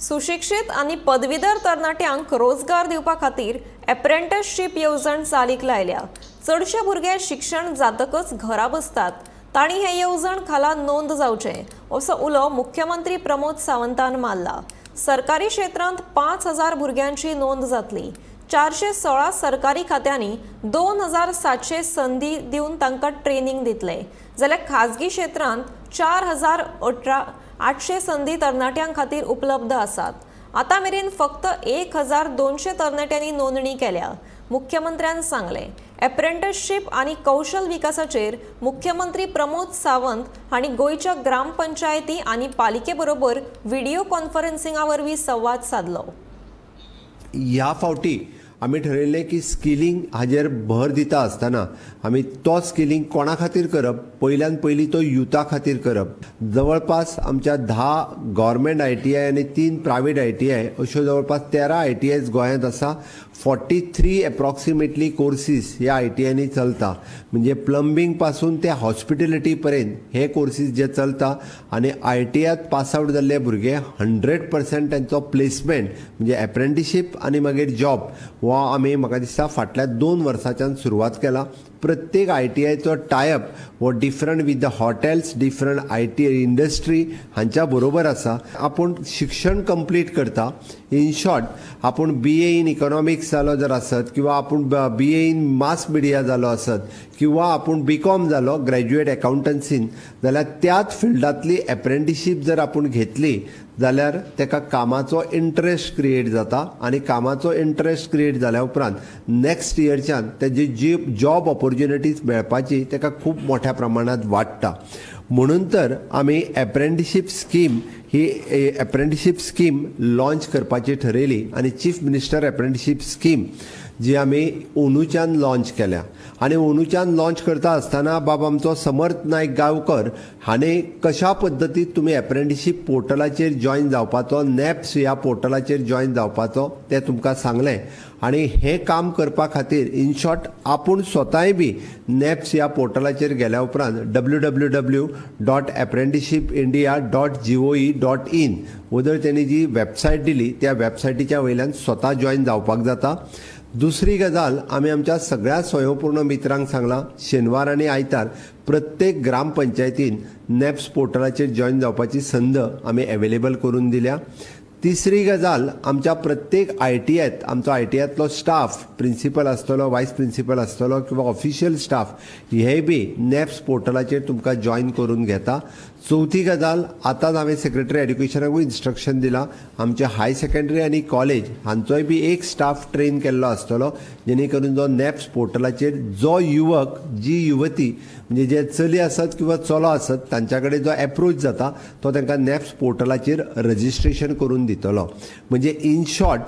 सुशिक्षित आनी पदवीधर तरणाट्यांक रोजगार दिवपा खातीर एप्रेंटिसशीप येवजण चालीक लायल्या। चडशे भुरगे शिक्षण जातकच घरा बसतात, तांणी हे येवजण खाला नोंद जावचें असो उलो मुख्यमंत्री प्रमोद सावंतान मारला। सरकारी क्षेत्रांत 5000 भुरग्यांची नोंद जातली। 416 सरकारी खात्यांनी 2700 संदी दिवन तांकां ट्रेनिंग दितले, जाल्यार खाजगी क्षेत्रांत 4800 संदी तरणाट्यां खातीर उपलब्ध आसात। आतां मेरेन फक्त 1200 तरणाट्यांनी नोंदणी केल्या। मुख्यमंत्र्यान सांगलें, एप्रेंटिसशीप आनी कौशल विकासाचेर मुख्यमंत्री प्रमोद सावंत हांणी गोंयच्या ग्रामपंचायती आनी पालिके बरोबर व्हिडिओ कॉन्फरन्सिंगा वरवीं संवाद सादलो। ह्या फावटी आमी ठरयल्लें की स्किलिंग हाजेर भर दिता आसतना आमी तो स्किलिंग कोणा खातीर करप, पयल्यान पयलीं तो युथा खातीर करप। जवळपास आमच्या 10 गव्हर्मेंट ITI आनी 3 प्रायवेट ITI अश्यो जवळपास 13 ITIs गोंयांत आसा। 43 एप्रॉक्सिमेटली कोर्सीस ह्या ITIंनी चलता, म्हणजे प्लंबींग पासून ते हॉस्पिटेलिटी पर्यंत हे कोर्सीस जे चलता आनी ITIत पास आवट जाल्ले भुरगे 100% तांचो प्लेसमेंट म्हणजे एप्रेंटिशीप आनी मागीर जॉब हो आमी म्हाका दिसता फाटल्या 2 वर्सांच्यान सुरवात केला। प्रत्येक ITIचो टायप हो different with the hotels, different IT industry हांच्या बरोबर आसा। आपूण शिक्षण कंप्लीट करता, इन शॉर्ट आपूण BA in economics जालो जर आसत किंवा आपूण BA in mass media जालो आसत किंवा आपूण BCom जालो ग्रॅज्युएट एकाउंटन्सीन, जाल्यार त्याच फिल्डांतली एप्रेंटिशीप जर आपूण घेतली जाल्यार ताका कामाचो इंट्रस्ट क्रिएट जाता आनी कामाचो इंट्रस्ट क्रिएट जाल्या उपरांत नॅक्स्ट इयरच्यान तेजी जी जॉब ऑपॉर्च्युनिटीज मेळपाची ताका खूब मोठ्या प्रमाणांत वाडटा। म्हणून तर आमी एप्रेंटिशीप स्कीम ही एप्रेंटिशीप स्कीम लॉन्च करपाची ठरयली आनी चीफ मिनिस्टर एप्रेंटिशीप स्कीम जी आमी अंदूच्यान लॉन्च केल्या। आनी अंदूच्यान लॉन्च करता आसतना बाब आमचो समर्थ नायक गांवकर हाणें कशा पद्दतीन तुमी एप्रेंटिशीप पोर्टलाचेर जॉयन जावपाचो, नॅप्स ह्या पोर्टलाचेर जॉयन जावपाचो तें तुमकां सांगलें। आनी हें काम करपा खातीर इन शॉर्ट आपूण स्वताय बी नॅप्स ह्या पोर्टलाचेर गेल्या उपरांत www.apprenticeshipindia.gov.in वदर तेणी जी वेबसायट दिली त्या वेबसायटीच्या वयल्यान स्वता जॉयन जावपाक जाता। दुसरी गजाल आमी आमच्या सगळ्या स्वयंपूर्ण मित्रांक सांगलां, शेनवार आनी आयतार प्रत्येक ग्रामपंचायतीन नॅप्स पोर्टलाचेर जॉयन जावपाची संद आमी एवेलेबल करून दिल्या। तिसरी गजाल आमच्या प्रत्येक ITIत आमचो ITIतलो स्टाफ, प्रिंसिपल आसतलो, वायस प्रिंसिपल आसतलो किंवा ऑफिशियल स्टाफ हे बी नॅप्स पोर्टलाचेर तुमकां जॉयन करून घेता। चवथी गजाल आतांच हांवें सेक्रेटरी एड्युकेशनाकूय इन्स्ट्रक्शन दिलां, आमचे हाय सेकंडरी आनी कॉलेज हांचोय बी एक स्टाफ ट्रेन केल्लो आसतलो, जेणे करून जो नॅप्स पोर्टलाचेर जो युवक जी युवती म्हणजे जे चली आसत किंवा चलो आसत तांच्या कडेन जो एप्रोच जाता तो तांकां नॅप्स पोर्टलाचेर रजिस्ट्रेशन करून दितलो। म्हणजे इन शॉर्ट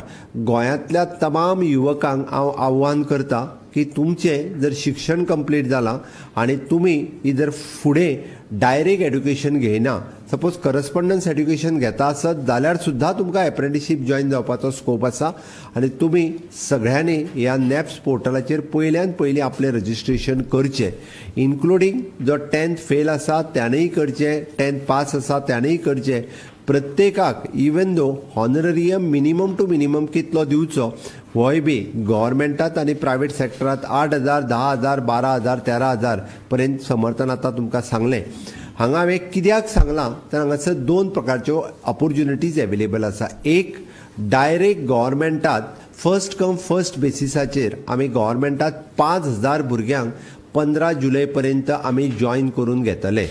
गोंयांतल्या तमाम युवकांक हांव आव्हान करता की तुमचें जर शिक्षण कंप्लीट जालां आनी तुमी जर फुडें डायरेक्ट एड्युकेशन घेयना, सपोज करस्पॉन्डन्स एड्युकेशन घेता आसत जाल्यार सुद्दां तुमकां एप्रेंटिशीप जॉयन जावपाचो स्कोप आसा आनी तुमी सगळ्यांनी ह्या नॅप्स पोर्टलाचेर पयल्यान पयलीं आपलें रजिस्ट्रेशन करचें, इन्क्लुडींग जो 10th fail आसा त्यानेय करचें, 10th पास आसा त्यानेय करचें। प्रत्येकाक even though honorarium minimum to minimum कितलो दिवचो होय बी गव्हर्मेंटात आनी प्रायवेट सेक्टरात 8,000, 10,000, 12,000, 13,000 पर्यंत समर्थन आतां तुमकां सांगलें। हांगा हांवें कित्याक सांगलां तर हांगासर 2 प्रकारच्यो ऑपॉर्च्युनिटीज एवेलेबल आसा। एक, डायरेक्ट गव्हर्मेंटात फर्स्ट कम फर्स्ट बेसिसाचेर आमी गव्हर्मेंटात 5,000 भुरग्यांक 15 जुलय पर्यंत आमी जॉयन करून घेतले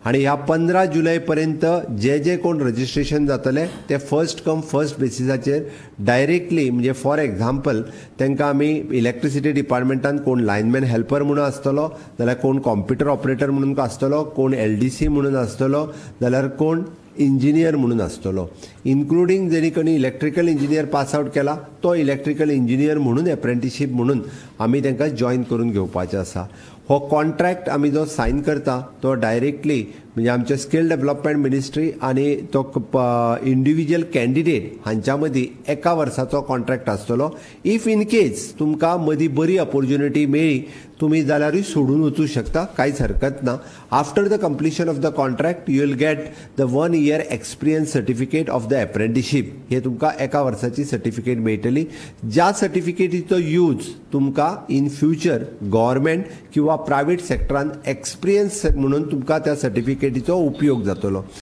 आनी ह्या 15 जुलय पर्यंत जे जे कोण रजिस्ट्रेशन जातले ते फर्स्ट कम फर्स्ट बेसिसाचेर डायरेक्टली म्हणजे फॉर एग्जाम्पल तांकां आमी इलेक्ट्रिसिटी डिपार्टमेंटान कोण लायनमॅन हेल्पर म्हणून आसतलो, जाल्यार कोण कॉम्प्युटर ऑपरेटर म्हणून आसतलो, कोण LDC म्हणून आसतलो, जाल्यार कोण इंजिनियर म्हणून आसतलो, इन्क्लुडींग जेणी कोणी इलेक्ट्रिकल इंजिनियर पास आवट केला तो इलेक्ट्रिकल इंजिनियर म्हणून एप्रेंटिशीप म्हणून आमी तांकां जॉयन करून घेवपाचें आसा। हो कॉन्ट्रॅक्ट आमी जो सायन करता तो डायरेक्टली म्हणजे आमचे स्कील डेव्हलपमेंट मिनिस्ट्री आनी तो इंडिव्हिज्युअल कॅन्डिडेट हांच्या मदीं एका वर्साचो कॉन्ट्रॅक्ट आसतलो. If in case तुमकां मदीं बरी ऑपोर्च्युनिटी मेळ्ळी तुमी जाल्यारूय सोडून वचूं शकता, कांयच हरकत ना. After the completion of the contract, you will get the one year experience certificate of the apprenticeship. हे तुमकां एका वर्साची सर्टिफिकेट मेळटली, ज्या सर्टिफिकेटीचो यूज तुमकां इन फ्युचर गव्हर्मेंट किंवा प्रायवेट सेक्टरान एक्सपिरियन्स म्हणून तुमकां त्या सर्टिफिकेटीचो उपयोग जातलो.